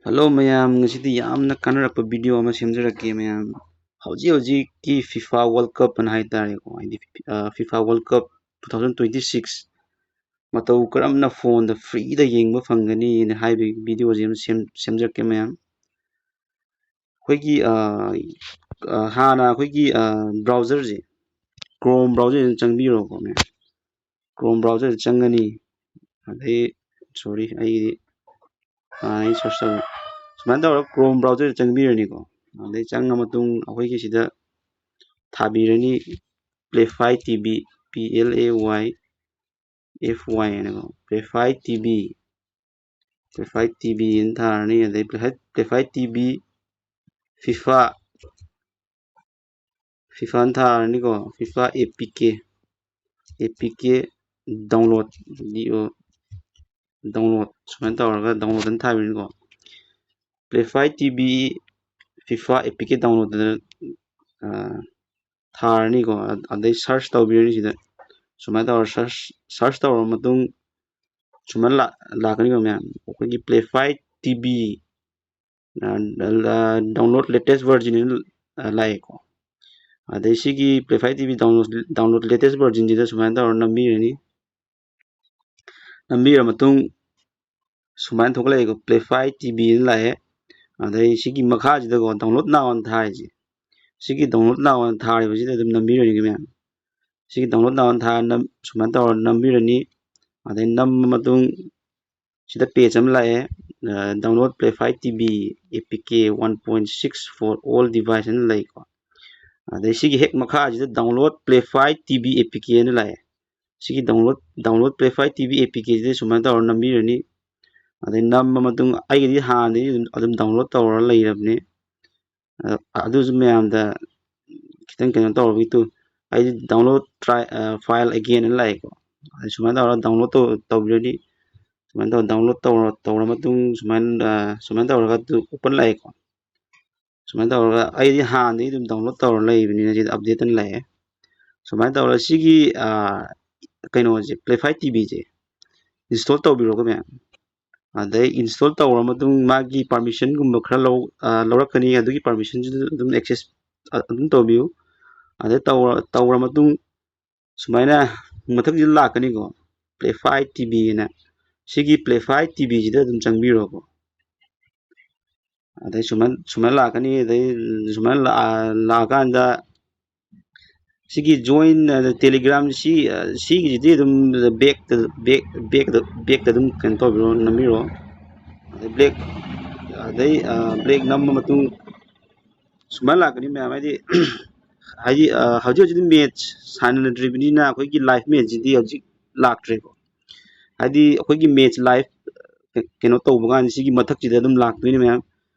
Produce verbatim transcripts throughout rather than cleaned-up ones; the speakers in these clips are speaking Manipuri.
ꯍꯜꯂꯣ ꯃꯌꯥꯝ, ꯉꯁꯤꯗꯤ ꯌꯥꯝꯅ ꯀꯥꯟꯅꯔꯛꯄ ꯚꯤꯗꯤꯑꯣ ꯑꯃ ꯁꯦꯝꯖꯔꯛꯀꯦ ꯃꯌꯥꯝ꯫ ꯍꯧꯖꯤꯛ ꯍꯧꯖꯤꯛꯀꯤ ꯐꯤꯐꯥ ꯋꯥꯔꯜ ꯀꯞ ꯑꯅ ꯍꯥꯏꯇꯥꯔꯦꯀꯣ, ꯍꯥꯏꯗꯤ, ꯑ, FIFA world cup two thousand twenty six ꯃꯇꯧ ꯀꯔꯝꯅ ꯐꯣꯟꯗ ꯐ꯭ꯔꯤꯗ ꯌꯦꯡꯕ ꯐꯪꯒꯅꯤꯅ ꯍꯥꯏꯕꯒꯤ ꯚꯤꯗꯤꯑꯣꯁꯦ ꯑꯃ ꯁꯦꯝ-, ꯁꯦꯝꯖꯔꯛꯀꯦ ꯃꯌꯥꯝ꯫ ꯑꯩꯈꯣꯏꯒꯤ, ꯑ, ꯑ, ꯍꯥꯟꯅ ꯑꯩꯈꯣꯏꯒꯤ, ꯑ, ꯕ꯭ꯔꯥꯎꯖꯔꯁꯦ, ꯀ꯭ꯔꯣꯝ ꯕ꯭ꯔꯥꯎꯖꯔꯁꯤꯗ ꯆꯪꯕꯤꯔꯣꯀꯣ ꯃꯌꯥꯝ꯫ ꯀ꯭ꯔꯣꯝ ꯕ꯭ꯔꯥꯎꯖꯔꯗ ꯆꯪꯒꯅꯤ꯫ ꯑꯗꯩ, ꯁꯣꯔꯤ, ꯑꯩꯒꯤꯗꯤ ꯍꯥꯟꯅ ꯑꯩ ꯁꯔꯁ ꯇꯧꯔꯦ꯫ ꯁꯨꯃꯥꯏꯅ ꯇꯧꯔꯒ ꯀ꯭ꯔꯣꯝ ꯕ꯭ꯔꯥꯎꯖꯔꯗ ꯆꯪꯕꯤꯔꯅꯤꯀꯣ꯫ ꯑꯗꯩ ꯆꯪꯉ ꯃꯇꯨꯡ ꯑꯩꯈꯣꯏꯒꯤ ꯁꯤꯗ ꯊꯥꯕꯤꯔꯅꯤ, Playfy T V, P L A Y F Y ꯍꯥꯏꯅꯀꯣ, Playfy T V, Playfy T V ꯑꯅ ꯊꯥꯔꯅꯤ꯫ ꯑꯗꯩ Playfy, Playfy T V FIFA, FIFA ꯑꯅ ꯊꯥꯔꯅꯤꯀꯣ, ꯐꯤꯐꯥ ꯑꯦ ꯄꯤ ꯀꯦ, ꯑꯦ ꯄꯤ ꯀꯦ ꯗꯥꯎꯟꯂꯣꯗ, ꯗꯤ ꯑꯣ, ꯗꯥꯎꯟꯂꯣꯗ, ꯁꯨꯃꯥꯏꯅ ꯇꯧꯔꯒ ꯗꯥꯎꯟꯂꯣꯗ ꯑꯅ ꯊꯥꯕꯤꯔꯅꯤꯀꯣ꯫ ꯄ꯭ꯂꯦꯐꯥꯏ ꯇꯤ ꯚꯤ ꯐꯤꯐꯥ ꯑꯦ ꯄꯤ ꯀꯦ ꯗꯥꯎꯟꯂꯣꯗ ꯑꯅ, ꯑ, ꯊꯥꯔꯅꯤꯀꯣ꯫ ꯑ-, ꯑꯗꯩ ꯁꯔꯁ ꯇꯧꯕꯤꯔꯅꯤ ꯁꯤꯗ꯫ ꯁꯨꯃꯥꯏꯅ ꯇꯧꯔ ꯁꯔꯁ, ꯁꯔꯁ ꯇꯧꯔꯕ ꯃꯇꯨꯡ ꯁꯨꯃꯥꯏꯅ ꯂꯥꯛ-, ꯂꯥꯛꯀꯅꯤꯀꯣ ꯃꯌꯥꯝ꯫ ꯑꯩꯈꯣꯏꯒꯤ ꯄ꯭ꯂꯦꯐꯥꯏ ꯇꯤ ꯚꯤ, ꯑ, ꯑ, ꯗꯥꯎꯟꯂꯣꯗ ꯂꯦꯇꯦꯁ ꯚꯔꯖꯟ ꯑꯅ, ꯑ, ꯂꯥꯛꯑꯦꯀꯣ꯫ ꯑꯗꯩ ꯁꯤꯒꯤ Playfy T V download, download latest ꯚꯔꯖꯟꯁꯤꯗ ꯁꯨꯃꯥꯏꯅ ꯇꯧꯔ ꯅꯝꯕꯤꯔꯅꯤ꯫ ꯅꯝꯕꯤꯔ ꯃꯇꯨꯡ ꯁꯨꯃꯥꯏꯅ ꯊꯣꯛꯂꯛꯑꯦꯀꯣ, ꯄ꯭ꯂꯦꯐꯥꯏ ꯇꯤ ꯚꯤ ꯑꯅ ꯂꯥꯛꯑꯦ꯫ ꯑꯗꯩ ꯁꯤꯒꯤ ꯃꯈꯥꯁꯤꯗꯀꯣ, ꯗꯥꯎꯟꯂꯣꯗ ꯅꯥꯎ ꯑꯅ ꯊꯥꯔꯤꯁꯦ, ꯁꯤꯒꯤ ꯗꯥꯎꯟꯂꯣꯗ ꯅꯥꯎ ꯑꯅ ꯊꯥꯔꯤꯕꯁꯤꯗ ꯑꯗꯨꯝ ꯅꯝꯕꯤꯔꯅꯤꯀꯣ ꯃꯌꯥꯝ꯫ ꯁꯤꯒꯤ ꯗꯥꯎꯟꯂꯣꯗ ꯅꯥꯎ ꯑꯅ ꯊꯥꯔ ꯅꯝ-, ꯁꯨꯃꯥꯏꯅ ꯇꯧꯔ ꯅꯝꯕꯤꯔꯅꯤ꯫ ꯑꯗꯩ ꯅꯝꯃ ꯃꯇꯨꯡ ꯁꯤꯗ ꯄꯦꯖ ꯑꯃ ꯂꯥꯛꯑꯦ, ꯑ, download Play five T V A P K one point six for all device ꯍꯥꯏꯅ ꯂꯩꯀꯣ꯫ ꯑꯗꯩ ꯁꯤꯒꯤ ꯍꯦꯛ ꯃꯈꯥꯁꯤꯗ download Play five T V A P K ꯍꯥꯏꯅ ꯂꯥꯛꯑꯦ꯫ ꯁꯤꯒꯤ download, download Play five T V A P K ꯁꯤꯗ ꯁꯨꯃꯥꯏꯅ ꯇꯧꯔ ꯅꯝꯕꯤꯔꯅꯤ꯫ ꯑꯗꯩ ꯅꯝꯃ ꯃꯇꯨꯡ ꯑꯩꯒꯤꯗꯤ ꯍꯥꯟꯅꯗꯒꯤ ꯑꯗꯨꯝ, ꯑꯗꯨꯝ download ꯇꯧꯔ ꯂꯩꯔꯕꯅꯤ꯫ ꯑ, ꯑꯗꯨꯁꯨ ꯃꯌꯥꯝꯗ ꯈꯤꯇꯪ ꯀꯩꯅꯣ ꯇꯧꯔꯕꯒꯤ ꯇꯨ, ꯑꯩꯗꯤ download try, ꯑ, file again ꯑꯅ ꯂꯥꯛꯑꯦꯀꯣ꯫ ꯑꯗ ꯁꯨꯃꯥꯏꯅ ꯇꯧꯔꯒ download ꯇꯧ-, ꯇꯧꯕꯤꯔꯅꯤ꯫ ꯁꯨꯃꯥꯏꯅ ꯇꯧꯔ download ꯇꯧꯔ, ꯇꯧꯔ ꯃꯇꯨꯡ ꯁꯨꯃꯥꯏꯅ, ꯑ, ꯁꯨꯃꯥꯏꯅ ꯇꯧꯔꯒ ꯑꯗꯨ open ꯂꯥꯛꯑꯦꯀꯣ꯫ ꯁꯨꯃꯥꯏꯅ ꯇꯧꯔꯒ ꯑꯩꯗꯤ ꯍꯥꯟꯅꯗꯒꯤ ꯑꯗꯨꯝ download ꯇꯧꯔ ꯂꯩꯕꯅꯤꯅ ꯁꯤꯗ update ꯑꯅ ꯂꯥꯛꯑꯦ꯫ ꯁꯨꯃꯥꯏꯅ ꯇꯧꯔꯒ ꯁꯤꯒꯤ, ꯑ, ꯀꯩꯅꯣꯁꯦ, Play five T V ꯁꯦ install ꯇꯧꯕꯤꯔꯣꯀꯣ ꯃꯌꯥꯝ꯫ ꯑꯗꯩ ꯏꯟꯁꯇꯣꯜ ꯇꯧꯔ ꯃꯇꯨꯡ ꯃꯥꯒꯤ ꯄꯥꯔꯃꯤꯁꯟꯒꯨꯝꯕ ꯈꯔ ꯂꯧ ꯂꯧꯔꯛꯀꯅꯤ꯫ ꯑꯗꯨꯒꯤ ꯄꯥꯔꯃꯤꯁꯟꯁꯤꯗ ꯑꯗꯨꯝ ꯑꯦꯛꯁꯦꯁ ꯑꯗꯨꯝ ꯇꯧꯕꯤꯌꯨ꯫ ꯑꯗꯩ ꯇꯧꯔ ꯇꯧꯔ ꯃꯇꯨꯡ ꯁꯨꯃꯥꯏꯅ ꯃꯊꯛꯁꯤꯗ ꯂꯥꯛꯀꯅꯤꯀꯣ, ꯄ꯭ꯂꯦꯐꯥꯏ ꯇꯤ ꯚꯤ ꯍꯥꯏꯅ꯫ ꯁꯤꯒꯤ ꯄ꯭ꯂꯦꯐꯥꯏ ꯇꯤ ꯚꯤꯁꯤꯗ ꯑꯗꯨꯝ ꯆꯪꯕꯤꯔꯣꯀꯣ꯫ ꯑꯗꯩ ꯁꯨꯃꯥꯏꯅ ꯁꯨꯃꯥꯏꯅ ꯂꯥꯛꯀꯅꯤ꯫ ꯑꯗꯩ ꯁꯨꯃꯥꯏꯅ ꯂꯥꯛꯑꯀꯥꯟꯗ ꯁꯤꯒꯤ ꯖꯣꯏꯟ ꯇꯦꯂꯤꯒ꯭ꯔꯥꯝ ꯁꯤ ꯁꯤꯒꯤꯁꯤꯗꯤ ꯑꯗꯨꯝ ꯕꯦꯛꯇ ꯕꯦꯛ ꯕꯦꯛꯇ ꯕꯦꯛꯇ ꯑꯗꯨꯝ ꯀꯩꯅꯣ ꯇꯧꯕꯤꯔꯣ, ꯅꯝꯕꯤꯔꯣ꯫ ꯑꯗꯩ ꯕ꯭ꯂꯦꯛ ꯑꯗꯩ ꯕ꯭ꯂꯦꯛ ꯅꯝꯕ ꯃꯇꯨꯡ ꯁꯨꯃꯥꯏꯅ ꯂꯥꯛꯀꯅꯤ ꯃꯌꯥꯝ꯫ ꯍꯥꯏꯗꯤ ꯍꯥꯏꯗꯤ ꯍꯧꯖꯤꯛ ꯍꯧꯖꯤꯛꯇꯤ ꯃꯦꯠꯆ ꯁꯥꯟꯅꯗ꯭ꯔꯤꯕꯅꯤꯅ ꯑꯩꯈꯣꯏꯒꯤ ꯂꯥꯏꯐ ꯃꯦꯠꯆꯁꯤꯗꯤ ꯍꯧꯖꯤꯛ ꯂꯥꯛꯇ꯭ꯔꯦꯀꯣ꯫ ꯍꯥꯏꯗꯤ ꯑꯩꯈꯣꯏꯒꯤ ꯃꯦꯠꯆ ꯂꯥꯏꯐ ꯀꯩꯅꯣ ꯇꯧꯕ ꯀꯥꯟꯗ ꯁꯤꯒꯤ ꯃꯊꯛꯁꯤꯗ ꯑꯗꯨꯝ ꯂꯥꯛꯇꯣꯏꯅꯦ ꯃꯌꯥꯝ꯫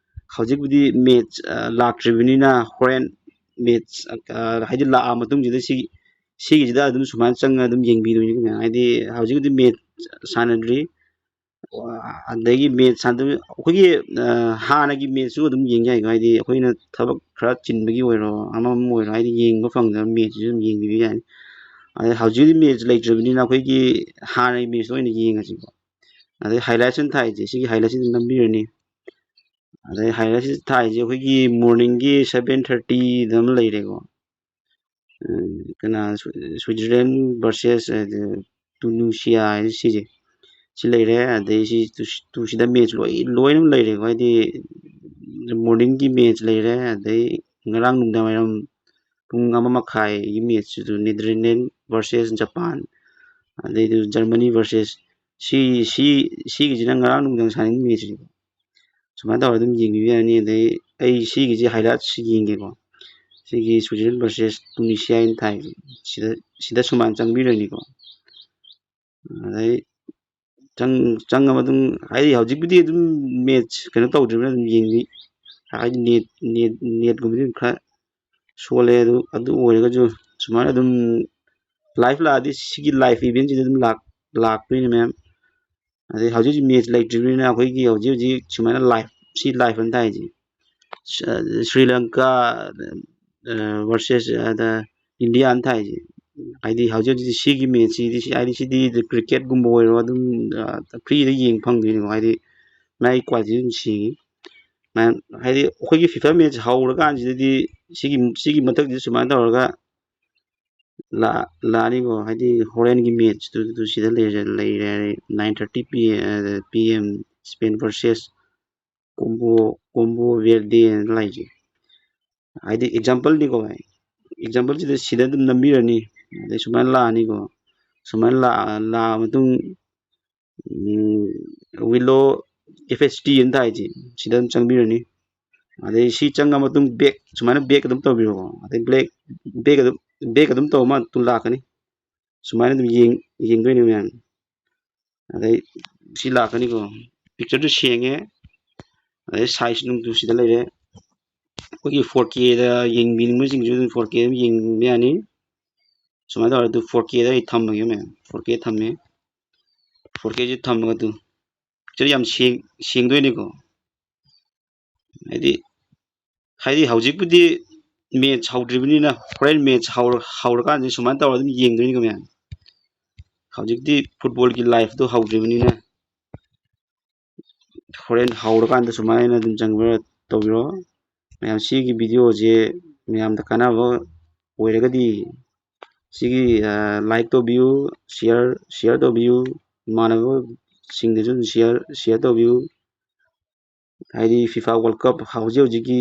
ꯍꯧꯖꯤꯛꯄꯨꯗꯤ ꯃꯦꯠꯆ ꯂꯥꯛꯇ꯭ꯔꯤꯕꯅꯤꯅ ꯍꯣꯔꯦꯟ ꯃꯦꯠꯆ ꯍꯥꯏꯗꯤ ꯂꯥꯛꯑ ꯃꯇꯨꯡꯁꯤꯗ ꯁꯤꯒꯤ ꯁꯤꯒꯤꯁꯤꯗ ꯑꯗꯨꯝ ꯁꯨꯃꯥꯏꯅ ꯆꯪꯉ ꯑꯗꯨꯝ ꯌꯦꯡꯕꯤꯗꯣꯏꯅꯤ ꯃꯌꯥꯝ꯫ ꯍꯥꯏꯗꯤ ꯍꯧꯖꯤꯛ ꯍꯧꯖꯤꯛ ꯃꯦꯠꯆ ꯁꯥꯟꯅꯗ꯭ꯔꯤ꯫ ꯑꯗꯒꯤ ꯃꯦꯠꯆ ꯁꯥꯟꯅꯗꯕ ꯑꯩꯈꯣꯏꯒꯤ ꯍꯥꯟꯅꯒꯤ ꯃꯦꯠꯆꯁꯨ ꯑꯗꯨꯝ ꯌꯦꯡ ꯌꯥꯏꯀꯣ꯫ ꯍꯥꯏꯗꯤ ꯑꯩꯈꯣꯏꯅ ꯊꯕꯛ ꯈꯔ ꯆꯤꯟꯕꯒꯤ ꯑꯣꯏꯔꯣ, ꯑꯃꯃ ꯑꯣꯏꯔꯣ, ꯍꯥꯏꯗꯤ ꯌꯦꯡꯕ ꯐꯪꯗꯕ ꯃꯦꯠꯆꯁꯨ ꯑꯗꯨꯝ ꯌꯦꯡꯕꯤꯕ ꯌꯥꯏ꯫ ꯑꯗꯩ ꯍꯧꯖꯤꯛ ꯍꯧꯖꯤꯛ ꯃꯦꯠꯆ ꯂꯩꯇ꯭ꯔꯕꯅꯤꯅ ꯑꯩꯈꯣꯏꯒꯤ ꯍꯥꯟꯅꯒꯤ ꯃꯦꯠꯆꯇ ꯑꯣꯏꯅ ꯌꯦꯡꯉꯁꯤꯀꯣ꯫ ꯑꯗꯩ ꯍꯥꯏꯂꯥꯏꯠꯁꯤꯅ ꯊꯥꯏꯁꯦ, ꯁꯤꯒꯤ ꯍꯥꯏꯂꯥꯏꯠꯁꯤꯗ ꯅꯝꯕꯤꯔꯅꯤ꯫ ꯑꯗꯩ ꯍꯥꯏꯂꯥꯏꯠꯁꯤꯗ ꯊꯥꯏꯁꯦ ꯑꯩꯈꯣꯏꯒꯤ ꯃꯣꯔꯅꯤꯡꯒꯤ ꯁꯚꯦꯟ ꯊꯥꯔꯇꯤꯗ ꯑꯃ ꯂꯩꯔꯦꯀꯣ꯫ ꯀꯅꯥ, ꯁ꯭ꯋꯤꯖꯔꯂꯦꯟ ꯚꯔꯁꯦꯁ ꯇꯨꯅꯤꯁꯤꯌꯥ ꯍꯥꯏꯅ ꯁꯤꯁꯦ, ꯁꯤ ꯂꯩꯔꯦ꯫ ꯑꯗꯩ ꯁꯤ ꯇꯨꯁꯤꯗ ꯃꯦꯠꯆ ꯂꯣꯏ ꯂꯣꯏꯅꯃꯛ ꯂꯩꯔꯦꯀꯣ꯫ ꯍꯥꯏꯗꯤ ꯃꯣꯔꯅꯤꯡꯒꯤ ꯃꯦꯠꯆ ꯂꯩꯔꯦ, ꯑꯗꯩ ꯉꯔꯥꯡ ꯅꯨꯡꯗꯥꯡ ꯋꯥꯏꯔꯝ ꯄꯨꯡ ꯑꯃ ꯃꯈꯥꯏꯒꯤ ꯃꯦꯠꯆꯁꯤꯁꯨ ꯅꯦꯗꯔꯂꯦꯟ ꯚꯔꯁꯦꯁ ꯖꯄꯥꯟ, ꯑꯗꯩꯗꯤ ꯖꯔꯃꯅꯤ ꯚꯔꯁꯦꯁ ꯁꯤ ꯁꯤ ꯁꯤꯒꯤꯁꯤꯅ ꯉꯔꯥꯡ ꯅꯨꯡꯗꯥꯡ ꯁꯥꯟꯅꯈꯤꯕ ꯃꯦꯠꯆꯅꯤꯀꯣ꯫ ꯁꯨꯃꯥꯏꯅ ꯇꯧꯔꯒ ꯑꯗꯨꯝ ꯌꯦꯡꯕꯤꯕ ꯌꯥꯅꯤ꯫ ꯑꯗꯩ ꯑꯩ ꯁꯤꯒꯤꯁꯦ ꯍꯥꯏꯂꯥꯏꯠꯁ ꯌꯦꯡꯒꯦꯀꯣ꯫ ꯁꯤꯒꯤ ꯁ꯭ꯋꯤꯖꯔꯂꯦꯟ ꯚꯔꯁꯦꯁ ꯇꯨꯅꯤꯁꯤꯌꯥ ꯍꯥꯏꯅ ꯊꯥꯏ꯫ ꯁꯤꯗ ꯁꯤꯗ ꯁꯨꯃꯥꯏꯅ ꯆꯪꯕꯤꯔꯅꯤꯀꯣ꯫ ꯑꯗꯩ ꯆꯪ ꯆꯪꯉ ꯃꯇꯨꯡ, ꯍꯥꯏꯗꯤ ꯍꯧꯖꯤꯛꯄꯨꯗꯤ ꯑꯗꯨꯝ ꯃꯦꯠꯆ ꯀꯩꯅꯣ ꯇꯧꯗ꯭ꯔꯤꯕꯅꯤꯅ ꯑꯗꯨꯝ ꯌꯦꯡꯕꯤ ꯍꯥꯏꯗꯤ ꯅꯦꯠ ꯅꯦꯠ ꯅꯦꯠꯀꯨꯝꯕꯗꯤ ꯑꯗꯨꯝ ꯈꯔ ꯁꯣꯜꯂꯦ꯫ ꯑꯗꯨ ꯑꯗꯨ ꯑꯣꯏꯔꯒꯁꯨ ꯁꯨꯃꯥꯏꯅ ꯑꯗꯨꯝ ꯂꯥꯏꯐ ꯂꯥꯛꯑꯗꯤ ꯁꯤꯒꯤ ꯂꯥꯏꯐ ꯏꯚꯦꯟꯁꯤꯗ ꯑꯗꯨꯝ ꯂꯥꯛ ꯂꯥꯛꯇꯣꯏꯅꯦ ꯃꯌꯥꯝ꯫ ꯑꯗꯩ ꯍꯧꯖꯤꯛ ꯍꯧꯖꯤꯛ ꯃꯦꯠꯆ ꯂꯩꯇ꯭ꯔꯤꯕꯅꯤꯅ ꯑꯩꯈꯣꯏꯒꯤ ꯍꯧꯖꯤꯛ ꯍꯧꯖꯤꯛ ꯁꯨꯃꯥꯏꯅ ꯂꯥꯏꯐ, ꯁꯤ ꯂꯥꯏꯐ ꯑꯅ ꯊꯥꯏꯁꯦ꯫ ꯁ- ꯁ꯭ꯔꯤ ꯂꯪꯀꯥ ꯚꯔꯁꯦꯁ ꯑꯗ ꯏꯟꯗꯤꯌꯥ ꯑꯅ ꯊꯥꯏꯁꯦ꯫ ꯍꯥꯏꯗꯤ ꯍꯧꯖꯤꯛ ꯍꯧꯖꯤꯛ ꯁꯤꯒꯤ ꯃꯦꯠꯁꯁꯤꯗꯤ, ꯁꯤ, ꯍꯥꯏꯗꯤ ꯁꯤꯗꯤ ꯀ꯭ꯔꯤꯀꯦꯠꯀꯨꯝꯕ ꯑꯣꯏꯔꯣ, ꯑꯗꯨꯝ, ꯑ, ꯐ꯭ꯔꯤꯗ ꯌꯦꯡ ꯐꯪꯗꯣꯏꯅꯤꯀꯣ, ꯍꯥꯏꯗꯤ ꯃꯥꯒꯤ ꯀ꯭ꯋꯥꯂꯤꯇꯤ ꯑꯗꯨꯝ ꯁꯦꯡꯉꯤ꯫ ꯃꯌꯥꯝ, ꯍꯥꯏꯗꯤ ꯑꯩꯈꯣꯏꯒꯤ ꯐꯤꯐꯥ ꯃꯦꯠꯁ ꯍꯧꯔꯀꯥꯟꯁꯤꯗꯗꯤ ꯁꯤꯒꯤ, ꯁꯤꯒꯤ ꯃꯊꯛꯁꯤꯗ ꯁꯨꯃꯥꯏꯅ ꯇꯧꯔꯒ ꯂꯥ-, ꯂꯥꯛꯑꯅꯤꯀꯣ, ꯍꯥꯏꯗꯤ ꯍꯣꯔꯦꯟꯒꯤ ꯃꯦꯠꯁꯇꯨ ꯁꯤꯗ ꯂꯩꯔꯦ, ꯂꯩꯔꯦ ꯍꯥꯏꯔꯦ, nine thirty P M, P M, Spain versus Cabo, Cabo ꯚꯦꯔꯗꯦꯅ ꯂꯩꯁꯦ꯫ ꯍꯥꯏꯗꯤ ꯑꯦꯛꯖꯥꯝꯄꯜꯅꯤꯀꯣ ꯚꯥꯏ, ꯑꯦꯛꯖꯥꯝꯄꯜꯁꯤꯗ ꯁꯤꯗ ꯑꯗꯨꯝ ꯅꯝꯕꯤꯔꯅꯤ, ꯑꯗꯩ ꯁꯨꯃꯥꯏꯅ ꯂꯥꯛꯑꯅꯤꯀꯣ, ꯁꯨꯃꯥꯏꯅ ꯂꯥꯛꯑ, ꯂꯥꯛꯑ ꯃꯇꯨꯡ, ꯎꯝ, ꯋꯤꯂꯣ ꯑꯦꯐ ꯑꯦꯁ ꯇꯤ ꯑꯅ ꯊꯥꯏꯁꯦ, ꯁꯤꯗ ꯑꯗꯨꯝ ꯆꯪꯕꯤꯔꯅꯤ꯫ ꯑꯗꯩ ꯁꯤ ꯆꯪꯉ ꯃꯇꯨꯡ ꯕꯦꯛ, ꯁꯨꯃꯥꯏꯅ ꯕꯦꯛ ꯑꯗꯨꯝ ꯇꯧꯕꯤꯔꯣꯀꯣ꯫ ꯑꯗꯩ ꯕꯦꯛ, ꯕꯦꯛ ꯑꯗꯨꯝ, ꯕꯦꯛ ꯑꯗꯨꯝ ꯇꯧꯕ ꯃꯥ ꯑꯗꯨꯝ ꯂꯥꯛꯀꯅꯤ꯫ ꯁꯨꯃꯥꯏꯅ ꯑꯗꯨꯝ ꯌꯦꯡ-, ꯌꯦꯡꯗꯣꯏꯅꯦ ꯃꯌꯥꯝ꯫ ꯑꯗꯩ ꯁꯤ ꯂꯥꯛꯀꯅꯤꯀꯣ꯫ ꯄꯤꯛꯆꯔꯗꯨ ꯁꯦꯡꯉꯦ꯫ ꯑꯗꯩ ꯁꯥꯏꯖ ꯅꯨꯡꯗꯨ ꯁꯤꯗ ꯂꯩꯔꯦ꯫ ꯑꯩꯈꯣꯏꯒꯤ ꯐꯣꯔ ꯀꯦꯗ ꯌꯦꯡꯕꯤꯅꯤꯡꯕꯁꯤꯡꯁꯨ ꯑꯗꯨꯝ ꯐꯣꯔ ꯀꯦ ꯑꯗꯨꯝ ꯌꯦꯡꯕ ꯌꯥꯅꯤ꯫ ꯁꯨꯃꯥꯏꯅ ꯇꯧꯔꯦ꯫ ꯑꯗꯨ ꯐꯣꯔ ꯀꯦꯗ ꯑꯩ ꯊꯝꯃꯒꯦ ꯃꯌꯥꯝ꯫ ꯐꯣꯔ ꯀꯦ ꯊꯝꯃꯦ꯫ ꯐꯣꯔ ꯀꯦꯁꯤ ꯊꯝꯃꯒ ꯑꯗꯨ ꯄꯤꯛꯆꯔ ꯌꯥꯝ ꯁꯦꯡ-, ꯁꯦꯡꯗꯣꯏꯅꯤꯀꯣ꯫ ꯍꯥꯏꯗꯤ, ꯍꯥꯏꯗꯤ ꯍꯧꯖꯤꯛꯄꯨꯗꯤ ꯃꯦꯠꯁ ꯍꯧꯗ꯭ꯔꯤꯕꯅꯤꯅ, ꯍꯣꯔꯦꯟ ꯃꯦꯠꯁ ꯍꯧꯔ-, ꯍꯧꯔꯀꯥꯟꯗ ꯁꯨꯃꯥꯏꯅ ꯇꯧꯔꯒ ꯑꯗꯨꯝ ꯌꯦꯡꯗꯣꯏꯅꯤꯀꯣ ꯃꯌꯥꯝ꯫ ꯍꯧꯖꯤꯛꯇꯤ ꯐꯨꯠꯕꯣꯜꯒꯤ ꯂꯥꯏꯐꯇꯣ ꯍꯧꯗ꯭ꯔꯤꯕꯅꯤꯅ, ꯍꯣꯔꯦꯟ ꯍꯧꯔꯀꯥꯟꯗ ꯁꯨꯃꯥꯏꯅ ꯑꯗꯨꯝ ꯆꯪꯕ ꯇꯧꯕꯤꯔꯣ꯫ ꯃꯌꯥꯝ, ꯁꯤꯒꯤ ꯚꯤꯗꯤꯑꯣꯁꯦ ꯃꯌꯥꯝꯗ ꯀꯥꯟꯅꯕ ꯑꯣꯏꯔꯒꯗꯤ ꯁꯤꯒꯤ, ꯑ, ꯂꯥꯏꯛ ꯇꯧꯕꯤꯌꯨ, ꯁꯤꯌꯥꯔ, ꯁꯤꯌꯥꯔ ꯇꯧꯕꯤꯌꯨ, ꯏꯃꯥꯟꯅꯕꯁꯤꯡꯗꯁꯨ ꯑꯗꯨꯝ ꯁꯤꯌꯥꯔ, ꯁꯤꯌꯥꯔ ꯇꯧꯕꯤꯌꯨ꯫ ꯍꯥꯏꯗꯤ ꯐꯤꯐꯥ ꯋꯥꯔꯜ ꯀꯞ ꯍꯧꯖꯤꯛ ꯍꯧꯖꯤꯛꯀꯤ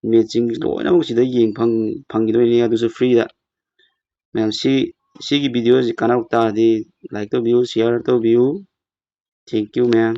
ꯃꯦꯠꯁꯁꯤꯡ ꯂꯣꯏꯅꯃꯛ ꯁꯤꯗ ꯌꯦꯡ ꯐꯪ-, ꯐꯪꯈꯤꯗꯣꯏꯅꯤ, ꯑꯗꯨꯁꯨ ꯐ꯭ꯔꯤꯗ꯫ ꯃꯌꯥꯝ, ꯁꯤ, ꯁꯤꯒꯤ ꯚꯤꯗꯤꯑꯣꯁꯤ ꯀꯥꯟꯅꯔꯛ ꯇꯥꯔꯗꯤ ꯂꯥꯏꯛ ꯇꯧꯕꯤꯌꯨ, ꯁꯤꯌꯥꯔ ꯇꯧꯕꯤꯌꯨ꯫ Thank you ꯃꯌꯥꯝ꯫